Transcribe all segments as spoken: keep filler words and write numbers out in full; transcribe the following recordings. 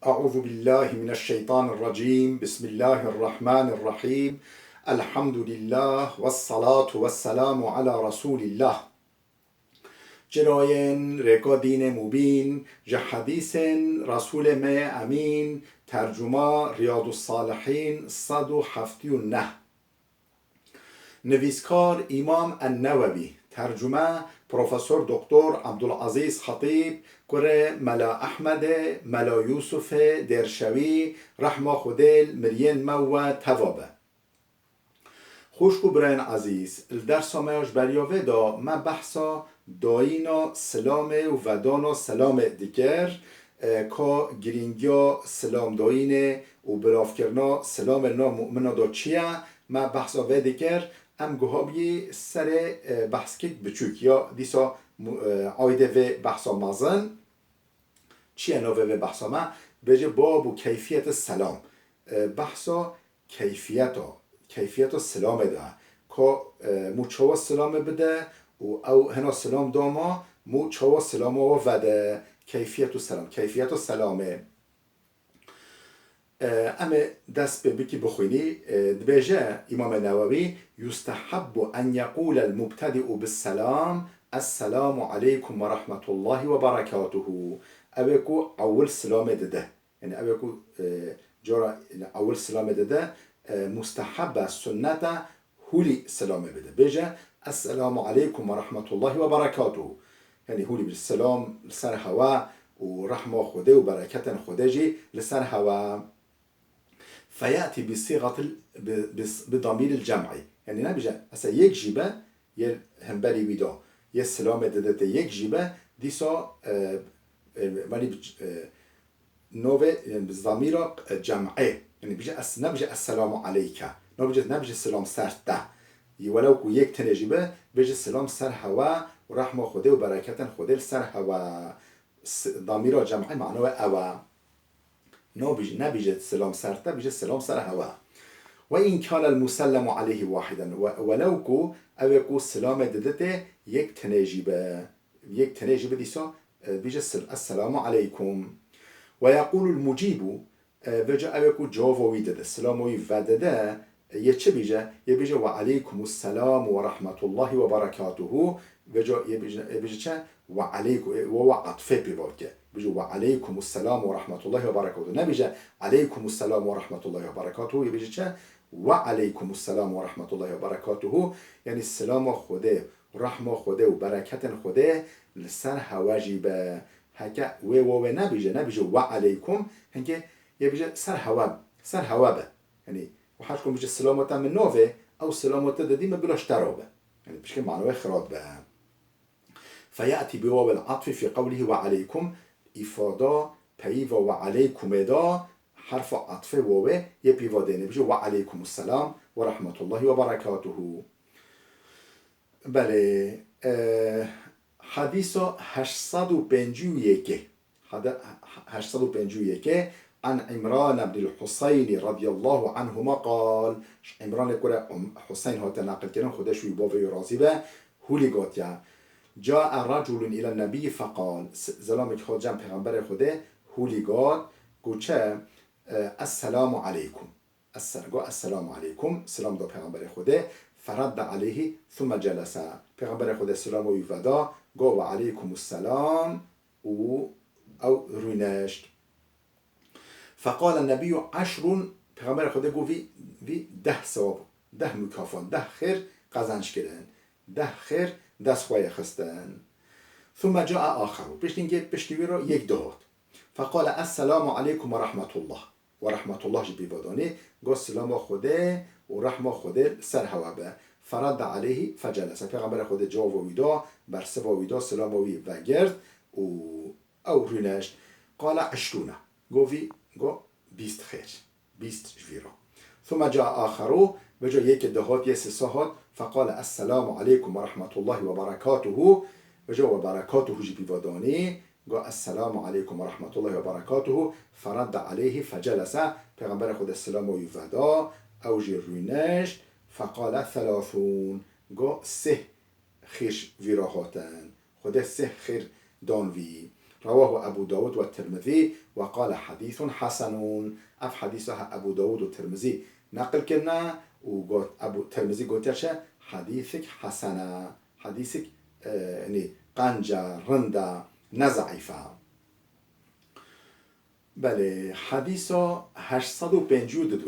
أعوذ بالله من الشيطان الرجيم. بسم الله الرحمن الرحيم. الحمد لله والصلاة والسلام على رسول الله. Çirayên rêka dînê mubîn, ji hedîsên Resûlê me yê Emîn, tercuma Riyadus Salihîn sed û heftê û neh. Nivîskar Îmam En-Newewî, tercume Profesor Doktor Abdulazîz Xetîb, kurê Mela Ehmedê, Mela Yûsufê Dêrşewî, rehma Xwedê li miriyên me û we teva be. Xwişk û birayên ezîz, li dersa me ya ji beriya vê de me behsa dayîna silamê û vedana silamê dikir, e, ka girîngiya silamdayînê û bilavkirina silamê li nav mumina de çi ye, me behsa vê dikir. Em guha bûyî serê, e, behskek biçûk ya dîsa mu-, e, aydê vê behsa mezin. Çi ye navê vê behsa me? Bêje bab û keyfiyet selam. E, behsa keyfiyeta, keyfiyeta silamê de. Ka, e, mû çawa silamê bide û ew hina silam dama, mû çawa silama we vede. Keyfiyet û selam. Keyfiyeta selamê. E, em ê dest pê bikî bixwînî. E, dibêje Îmamê Newewî, "Yustehebbu en yeqûlel mubtedi'u bis selam, Esselamu aleykum ve rahmetullahi ve berekatuhu." Ew ê ku ewil silamê dide. Yani ew ê ku, e, cara, yani ewil silamê dide, e, musteheb e, sunnet e, hûlî silamê bide. Bêje, "Esselamu aleykum ve rahmetullahi ve berekatuhu." Yani hûlî bir selam li ser hewa û rehma Xwedê û bereketên Xwedê jî li ser hewa. Feyati bi sîgatil, bi, bi, bi damîril cem'i. Yani nebêje, esa yek jî be, yê hemberî wî de, yê silamê dide te yek jî be, dîsa, e, e, yani bi, e, navê, yani bi zamîra, e, cem'ê. Yani bêje es-, nebêje "Esselamu aleyke". Nabêje, nebêje "Silam ser te". Yî welew ku yek tenê jî be, bêje "Silam ser hewe û rehma Xwedê û bereketên Xwedê li ser hewe". S-, damîra cem'ê manawe ew e. Nabêje, nebêje "Silam ser te", bêje "Silam ser hewe". "Ve in kânel musellemu aleyhi wahiden". We-, welew ku ew ê ku silamê diditê yek tenê jî be. Yek tenê jî bi dîsa, e, bêje sil-, "Esselamu aleykum." "Ve yeqûlul mucîbu", e, vêca ew ê ku cewaba wî dide, silama wî vedide, e, yê çi bêje? Yê bêje, "Ve aleykumus selam ve rahmetullahi ve berekatuhu." Vêca yê bêje, yê bêje çi? "Ve aleyku-", e, we, we atfê pê va dike. Bêje, "Ve aleykumus selam ve rahmetullahi ve berekatuhu." Nebêje, "Aleykumus selam ve rahmetullahi ve berekatuhu." Yê bêje çi? "Ve aleykumus selam ve rahmetullahi ve berekatuhu." Yani silama Xwedê, rehma Xwedê û bereketên Xwedê li ser hewe jî be. Heke wê wawê nebêje, nebêje "Ve aleykum", hinkê yê bêje "Ser hewe, ser hewe be". Yani, û her ku bêje "Silama te min navê", ew silama te didî min bila ji te re be. Yani, pişkê manawê xirab be. Feyati bi wawil atfi fi qewlihi "Ve aleykum", îfada peyva "Ve aleykumê" da, herfa atfê wawê yê pîva dêne, bêje "Ve aleykumus selam ve rahmetullahi ve berekatuhu." Belê, e, hedîsa heşt sed û pêncî û yekê. Hede-, heşt sed û pêncî û yekê, an Îmran ibnil Huseyni radiyallahu anhuma qal, ji Îmranê kurê Hum-, Huseyn hate neqilkirin, Xwedê ji wî bavê wî razî be, hûlî gotiye, "Cae reculun îlen nebî feqal", s-, zelamekî hat cem Pêxemberê Xwedê, hûlî got, got çi, e, "Esselamu aleykum." Esser-, got, "Esselamu aleykum", silam da Pêxemberê Xwedê, "feradde aleyhi thumme celese", Pêxemberê Xwedê silama wî veda, got, "Ve aleykumus selam", û ew rûnişt. "Feqale nebiyyu eşrun", Pêxemberê Xwedê got, "Vî, vî deh sewab, deh mukafat, deh xêr qezenc kirin, deh xêr dest xwe yê xistin." "Thumme cae axeru", piştî hingê piştî wî re yek dihat. "Feqale esselamu aleykum ve rahmetullah." "Ve rahmetullah" jî pîva danî, got, "Silama Xwedê û rehma Xwedê li ser hewe be." "Feradde aleyhi fecelese." Pêxemberê Xwedê cewaba wî da, bersiva wî da, silama wî vegirt û ew rûnişt. "Qale eşrûne." Got vî, got, "Bîst xêr, bîst ji vî re." "Thumme cae axeru", vêca yekê dihat, yê sisa hat, "Feqale esselamu aleykum ve rahmetullahi ve berekatuhu." Vêca "ve berekatuhu" jî pîva danî, got, "Esselamu aleykum ve rahmetullahi ve berekatuhu." "Feradde aleyhi fecelese." Pêxemberê Xwedê silama wî veda, ew jî rûnişt. "Feqale thelathûn." Got, "Sih xêr vî re hatin. Xwedê sih xêr dan vî." Rewahu Ebu Dawud ve Tirmizî ve qale hadîsun hasenun. Ev hadîsa he Ebu Dawud û Tirmizî neqil kirine û got, Ebu Tirmizî gotiye çi? Hadîsik hesen e. Hadîsik, e, yanî qenc e, rind e, ne zeîf e. Belê, hadîsa heşt sed û pêncî û du.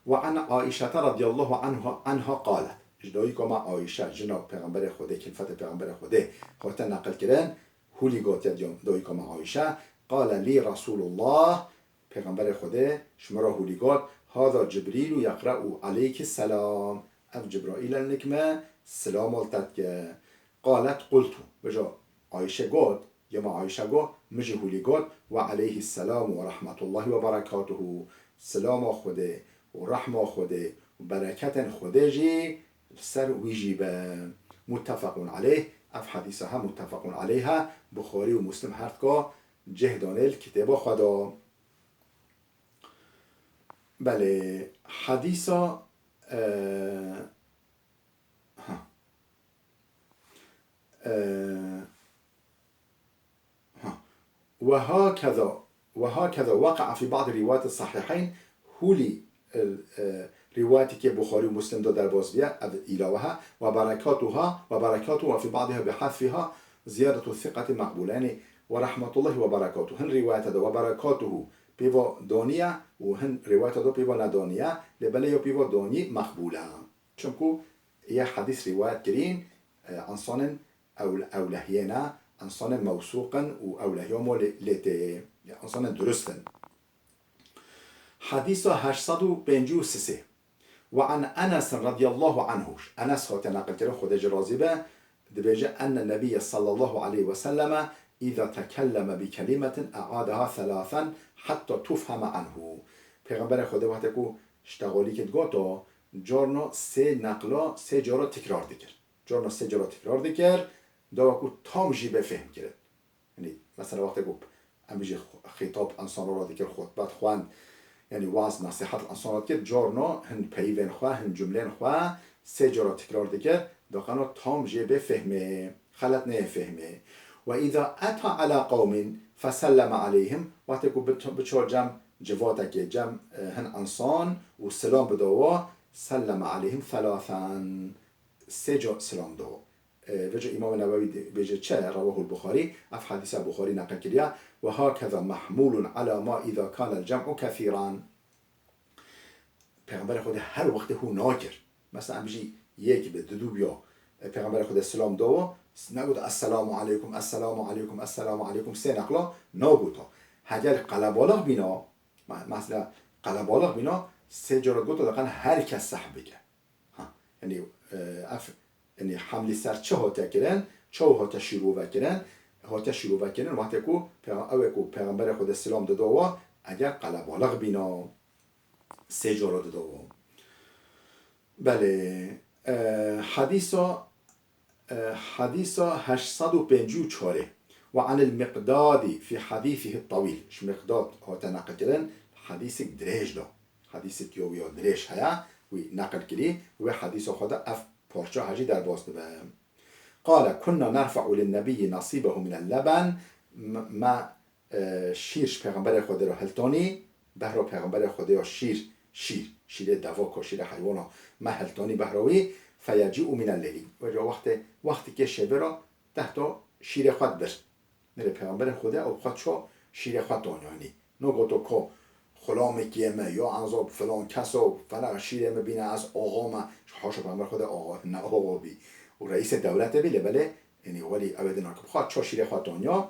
Ve an Aîşete radiyallahu anha, anha qalet. Ji dayika me Aîşe, jina Pêxemberê Xwedê, kilfetê Pêxemberê Xwedê, hate neqil kirin, hûlî gotiye diya-, dayika me Aîşe, qale lî Resulullah, Pêxemberê Xwedê ji min re hûlî got, hada Cibrîlu yeqre'u aleyki selam. Ev Cibraîl e, nik me silam li te dike. Qalet qultu. Vêca Ayşe got, yema Ayşe got, min jî hûlî got, ve aleyhî selam ve rahmetullahi ve berekatuhu. Silama Xwedê û rehma Xwedê û bereketên Xwedê jî li ser wî jî be. Muttefequn aleyh, ev hedîsa he muttefequn aleyh e, Buxarî û Muslim her dika cih danê li kitêba xwe de. Belê, hedîsa, e, ha. E, ha. Ve hakeza, ve hakeza waqa'a fi ba'd rivayet sahihayn, hûlî, e, e, rivayeteke Buxarî û Muslim de derbas biye, ev îlawe ha, ve berekatuha, ve berekatuhu ve fi ba'diha bi hasfiha ziyadetu siqati maqbule. Yanî, ve rahmetullahi ve berekatuhu. Hin rivayete de ve berekatuhu pêva daniye û hin rivayete de pêva nedaniye, lê belê ya pêva danî maqbule. Çimku yê hedîs rivayet kirîn, e, insanên ew-, ewlehiyê ne, insanên mewsûq in û ewlehiya mo lê, lê tê, insanên durust in. Hedîsa heşt sed û pêncî û sê. Ve an Enes radiyallahu anhu. Enes hate neqilkirin, Xwedê jî razî be, dibêje, enne Nebiyye sallallahu aleyhi ve selleme îza tekelleme bi kelimetin e'adaha thelâthen hatta tufheme anhu. Pêxemberê Xwedê wextê ku ji texalîkê digoto, carno sê neqla sê cara tikrar dikir. Carna sê cara tikrar dikir, dawa ku tam jî bê fêhm kirin. Yanî, mesela, wextê ku em bijî xîtab insana re dikir, xutbe dixwend, yanî waz, nesîhet insana dikir, carna hin peyivên xwe, hin cumlên xwe sê cara tikrar dikir, daqena tam jê bê fehmê, xelet neyê fehmê. Ve îza eta ala qewmin feselleme aleyhim, wextê ku biço, biço cem civatekê, cem, e, hin insan û silam bidawa, selleme aleyhim thelâthen. Sê ca silam do. E, vêca Îmam Newewî dibêje çi? Rewahul Buxarî, ev hedîsa Buxarî neqil kiriye. Ve hakeza mahmûlun ala ma îza kanel cem'u kesîran. Pêxemberê Xwedê her wextê hû nakir. Mesela em bijî yek bi, didu biya. E, Pêxemberê Xwedê silam dawa, negot, "Esselamu aleykum, esselamu aleykum, esselamu aleykum." Sê neqla nagota. Heger qelebalix bîna, me-, mesela qelebalix bîna, sê cara gota, daqen her kes seh bike. Ha, yanî, e, ev, yanî hemlî ser çi hate kirin, çawa hate şîrove kirin, hate şîrove kirin, wextê ku pêxa-, ew ê ku Pêxemberê Xwedê silam dido wa, eger qelebalix bîna, sê cara dido wa. Belê, e, hedîsa, e, hedîsa heşt sed û pêncî û çarê. Ve anil Miqdadî fî hedîsihî tewîl. Ji Miqdad hate neqilkirin, hedîsik dirêj da. Hedîsê tiyo ya dirêj heye, wî neqil kirî, wê hedîsa xwe de ev parça hecî derbas dibe. Qale, "Kunna nerfe'u lin-nebiyyi nasîbehu minel leben", m-, me, e, şîr ji Pêxemberê Xwedê re hiltanî, behra Pêxemberê Xwedê ya şîr, şîr, şîrê devaka, şîrê heywana, me hiltanî behra wî, "feyecî'u minel leylî." Wêca wextê, wextîkê şevê re tehta şîrê xwe dibir. Nirê Pêxemberê Xwedê ew xwe ço şîrê xwe tanyanî. Nagoto ko xulamekî ye me, ya ez o filan kes o, fena şîrê me bîne ez axa me. Haşa Pêxember Xwedê axa, ne axa bî. Û reîsê dewletê bî, lê belê, yanî welî ew ê dina ki xwe ço şîrê xwe tanya.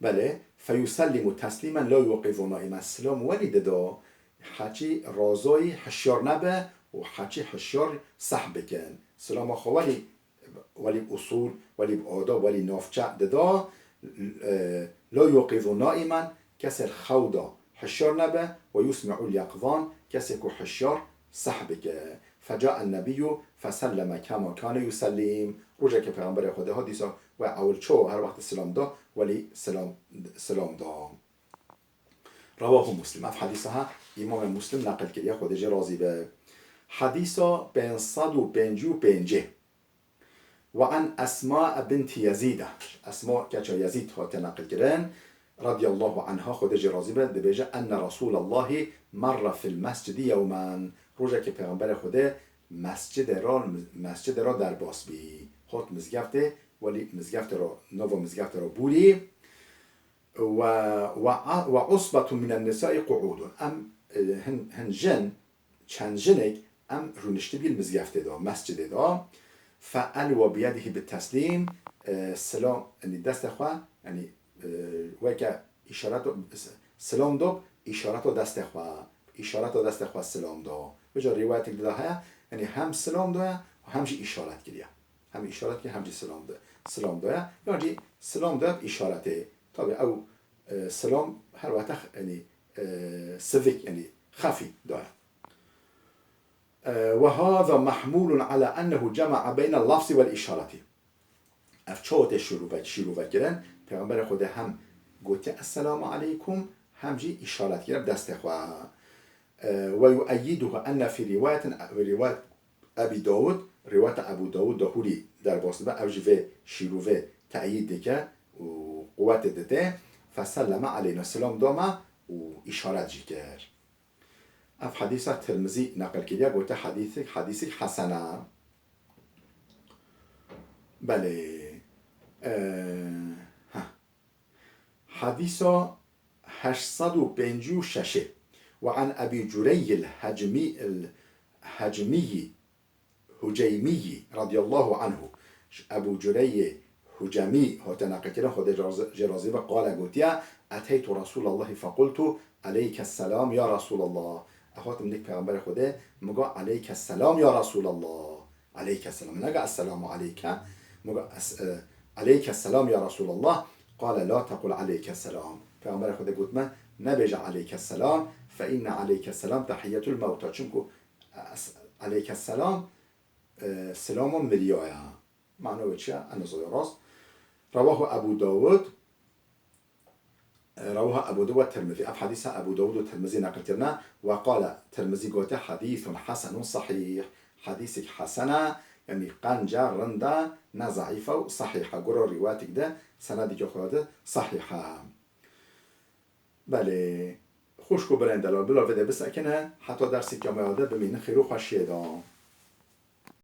Belê, feyusellimu teslîmen la yuqizu naimen. Silam welî dido, heçî razayî hişyar nebe û heçî hişyar seh bikin. Silama xwe welî welî bi usûl, welî bi adab, welî navçe dida, e, la yuqizu naimen, kesê li xew de hişyar nebe, ve yusmi'ul yaqzan, kesê ku hişyar seh bike. Fecaen nebiyyu feselleme kema kane yusellim. Rojekê Pêxemberê Xwedê hat dîsa we ewil ço her wext silam da, welî silam, silam da. Rewahu Muslim. Ev hedîsa ha Îmamê Muslim neqil kiriye, Xwedê jê razî be. Hedîsa pênc sed û pêncî û pêncê. وعن أسماء بنت يزيد. Esma keça Yezîd hate neqilkirin. Radiyallahu anha, Xwedê jê razî be, dibêje, enne Resûlallahî merre fil mescidi yewmen. Rojekê Pêxemberê Xwedê mescidê ra, mescidê ra derbas bî. Hat mizgeftê, welî mizgeftê ra, nava mizgeftê ra bûrî. Ve, ve, ve usbetun minen nisai qu'udun. Em, e, hin, hin jin, çend jinek, em rûniştibî li mizgeftê de, mescidê de. Fe elwe biyedihi bi teslîm, e, silam, yanî destê xwe, yanî, e, weke îşaret, silam do, îşareta destê xwe, îşareta destê xwe silam do. Vêca rîwayetek dida heye, yanî hem silam do ya, hem jî îşaret kiriye. Hem îşaret kiriye, hem jî silam do. Silam do ya, yan jî silam do ya bi îşaretê. Tabi ew, e, silam her wexte, yanî, e, sivik, yanî xefî do ya. E, ve hâzâ mahmûlun ala ennehu cema'a beynel lafzi vel îşareti. Ev çawa tê şîrove, şîrove kirin? Pêxemberê Xwedê hem gotiye, "Esselamu aleykum", hem jî îşaret kiriye bi destê xwe. E, ve yueyyiduhu enne fî rîwayetin, rîwayet Ebî Dawud, rîwayeta Ebû Dawud de hûrî derbas dibe, ev jî vê şîrovê teyîd dike û quwetê dide. Feselleme aleyna, silam da me û îşaret jî kir. Ev hedîsa Tirmizî neqil kiriye, gote hedîsik, hedîsik hesen e. Belê. Ee, heh. Hedîsa heşt sed û pêncî û şeş. Ve an Ebî Cureyy el-Hecmî, el-Hecmî Huceymî radiyallahu anhu. Ji Ebû Cureyê Hucemî hate neqilkirin, Xwedê jê razî be, qale gotiye, "Eteytu Resûlallahî fequltu, Eleyke selam ya Resûlallah." Ez hatim nik Pêxemberê Xwedê, min got, "Eleyke selam ya Resûlallah." Eleyke selam. Min nega, "Esselamu aleyke." Min got, "Es-, e, eleyke selam ya Resûlallah." Qale, "La tequl eleyke selam." Pêxemberê Xwedê got me, "Nebêje eleyke selam, fe inne eleyke selam tehiyyetul mewta." Çimku, e, es-, eleyke selam, e, silama miriya ye. Mana wê çi ye? Ene zoya rast. Rewahu Ebû Dawud. Rewaha Ebû Dawud ve Tirmizî. Ev hedîsa Ebû Dawud û Tirmizî neqil kirine. Ve qale, Tirmizî gote, "Hedîsun hesenun sahîh." Hedîsek hesen e, yanî qenc e, rind e, ne zeîf e û sahîh e. Gora rîwayetek de, senedeke xwe de sahîh e. Belê. Xwişk û birayên delal, bila vê de bisekine, heta derseke me ya de bimînin xêr û xweşiyê de.